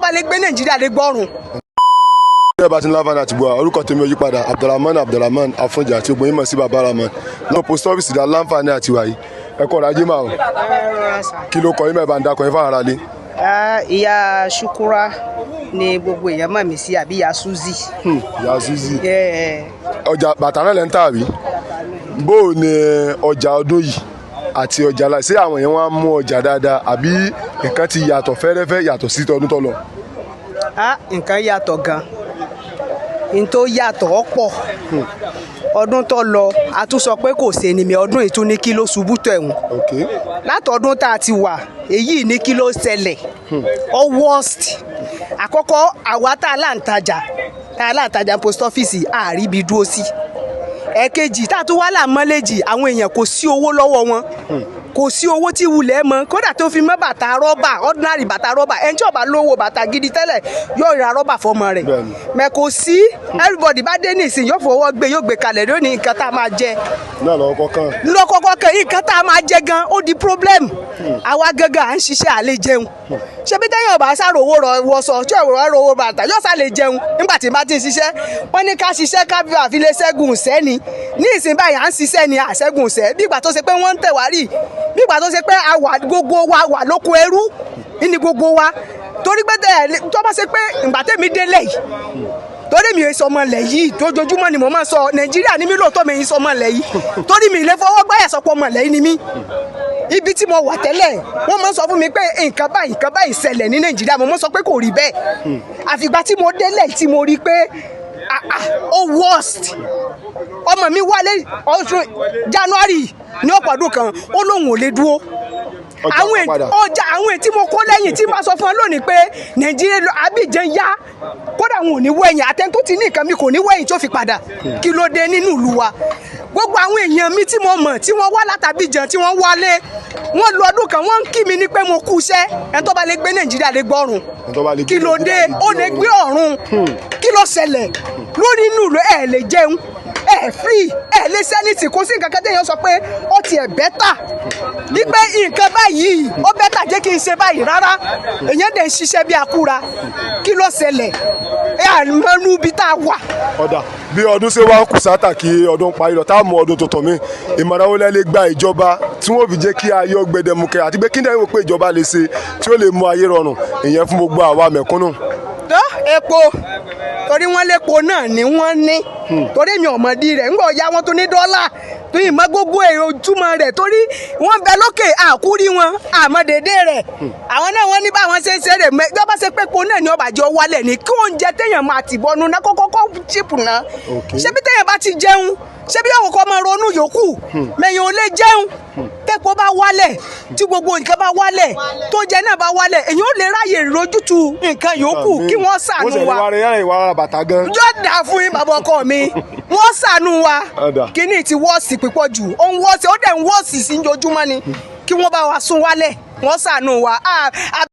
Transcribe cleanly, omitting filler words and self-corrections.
bá lè gbé Nàìjíríà lè gbọ́rùn. Bí ẹ bá ti ń láǹfààní àti gbọ́, orúkọ tèmi ò yípadà, Abdulrahman Abdulrahman Afúnjà tí gbogbo yín mọ̀ sí Baba Rahman náà. Post office dá láǹfààní àti wàyí. Ẹ kọ́ ọ̀rọ̀ ajé máa o. Kí ló kọ yín mẹ́ẹ̀ bá ń dakọ̀ yín fáwọn aráalé? Ìyá Ṣukura ni gbogbo èèyàn mọ̀ mí sí, àbí ìyá Suzy. Ìyá Suzy, ọjà bàtà náà lẹ́ ń tà, àbí? Bó o ní ọjà ọdún yìí àti ọjà láì ṣé àwọn èèyàn wá mú ọjà dáadáa, àbí nǹkan ti yàtọ̀ fẹ́rẹ́fẹ́ yàtọ̀ sí tọdún tó lọ? Ah, nǹkan yàtọ̀ gan. N tó yàtọ̀ ọ́ pọ̀. Ọdún tó lọ, a tún sọ pé kò ṣe ni mi. Ọdún yìí tún ní kí ló ṣubú tẹ̀wọ̀n. Látọdún tá a ti wà èyí ní kí ló ṣẹlẹ̀, ó worst. Àkọ́kọ́, àwa tá a láǹtajà, tá a láǹtajà post office, àríbi dúró sí. Ẹ̀ẹ̀kejì, tá a tún wá là mọ́lẹ́jì, àwọn èèyàn kò sí owó lọ́wọ́ wọn, kò sí owó tí wulẹ̀ mọ́. Kódà tó fi mọ́ bàtà rọ́bà, ordinary bàtà rọ́bà, ẹni tí ó bá lówó bàtà gidi tẹ́lẹ̀ yóò ra rọ́bà fọmọ rẹ̀. Mẹ́ kò sí. Everybody bá dé nísìnyí, yóò fọwọ́ gbé, yóò gbé kalẹ̀ lónìí, nǹkan tá a máa jẹ náà lọ́wọ́ kọ́kàn. Lọ́kọ́kọ́ kan, nǹkan tá a máa jẹ gan ó di problem. Àwa gangan à ń ṣiṣẹ́, à lè jẹun. Ṣebí tẹ́yìn ọba sáré owó rọ wọṣọ tí ọ̀rọ̀ rọ owó bàtà yóò sá lè jẹun. Nígbà tí bá ti ń ṣiṣẹ́, wọ́n ní ká ṣiṣẹ́ ká bí àfi lè ṣẹ́gun ìṣẹ́ ni. Ní ìsìn báyìí, à ń ṣiṣẹ́ ni àṣẹ́gun ìṣẹ́. Bí ìgbà tó ṣe pé wọ́n ń tẹ̀ wá rí, bí ìgbà tó ṣe pé a wà, gbogbo wa wà lóko ẹrú ní gbogbo wa, torí pé tó bá ṣe pé ìgbà tẹ̀mí délẹ̀ yìí, torí mi sọ ọmọ ilẹ̀ yìí, tójoojúmọ́ ni mo máa ń sọ Nàìjíríà ní mi. Lóòótọ́, mi sọ ọmọ ilẹ̀ yìí, torí mi lè fọwọ́ gbáyà sọ pé ọmọ ilẹ̀ yìí ni mí. Ibi tí mo wà tẹ́lẹ̀, wọ́n máa ń sọ fún mi pé nǹkan báyìí, nǹkan báyìí ṣẹlẹ̀ ní Nàìjíríà. Mo máa ń sọ pé kò rí bẹ́ẹ̀, àfìgbà tí mo délẹ̀ tí mo rí pé ah, ah, ó worst. Ọmọ mi wálé oṣù January ní ọ̀pọ̀ ọdún kan, ó lóun ò lè dúró. Ọjà Àwọn kò padà. Ọjà àwọn èyí tí mo kó lẹ́yìn tí mo sọ fún ọ lónìí pé Nàìjíríà lọ Abidjan yá, kódà wọn ò ní wẹ̀yìn. Àtẹni tó ti ní nǹkan mi kò ní wẹ̀yìn tó fi padà. Kí ló dé nínú ìlú wa? Gbogbo àwọn èèyàn mi tí mo mọ̀ tí wọ́n wá látàbíjan, tí wọ́n wálé, wọ́n lu ọdún kan, wọ́n ń kí mi ní pé mo kú iṣẹ́. Ẹni tó bá lè gbé Nàìjíríà lè gbọ́rùn. Ẹni tó bá lè gbé Kí ló dé? Nàìjíríà lè Ó lè gbé ọ̀run. Kí ló ṣẹlẹ̀ lórí inú ìlú? Ẹ̀ lè jẹun, ẹ̀ free, ẹ̀ lè sẹ́nìtì. Kò sí nǹkan kan téèyàn sọ pé ó tiẹ̀ better, wípé nǹkan báyìí ó better, jẹ́ kí n ṣe báyìí. Rárá, èèyàn dẹ̀ ń ṣiṣẹ́ bí akúra. Kí ló ṣẹlẹ̀? Ẹ àmọ́nú ibi tá a wà. Ọ̀dà, bí ọdún ṣe wá ń kù sátà kí ọdún parí lọ, tá a mú ọdún tuntun mi, ìmọ̀ràn wo lẹ lè gba ìjọba tí wọ́n fi jẹ́ kí ayé gbẹdẹmukẹ, àti pé kí ní ẹ̀yin wò pé ìjọba lè ṣe tí ó lè mú ayé rọrùn, ìyẹn fún gbogbo àwa mẹ̀kúnnù? Tó epo, torí wọ́n lépo náà ni wọ́n ní, torí mi ò mọ̀dí rẹ̀ ńgbọ̀ ya wọn tó ní dọ́là tó yìí mọ́ gbogbo èrò ojúmọ́ rẹ̀, torí wọ́n bẹ lókè àkúrí wọn àmọ́ dédé rẹ̀. Àwọn náà wọ́n ní báwọn ṣe ń ṣe rẹ̀ mẹ́. Bí wọ́n bá ṣe pé epo náà ni ọba jọ wálẹ̀ ní, kí oúnjẹ téèyàn máa tì bọnu náà kọ́kọ́ kọ́ cheap náà. Ṣebí téèyàn bá ti jẹun, ṣebí yóò kọ́kọ́ máa ronú yòókù mẹ̀yìn ò lè jẹun. Tẹ́po bá wálẹ̀, tí gbogbo nǹkan bá wálẹ̀, tó jẹ náà bá wálẹ̀, èyàn ò lè ráyè rójútu nǹkan yòókù. Kí wọ́n ṣàánú Wọ́n sì wa. ní wàá rẹ̀ ìwà ara bàtà gan. Yóò dà fún yín, bàbá ọkọ mi. Wọ́n ṣàánú wa. Ọ̀dà. Kíní ti worst pípọ̀ jù, ó ń worst, ó dẹ̀ ń worst sí ojoojúmọ́ ni. Kí wọ́n bá wa sún wálẹ̀, wọ́n ṣàánú wa.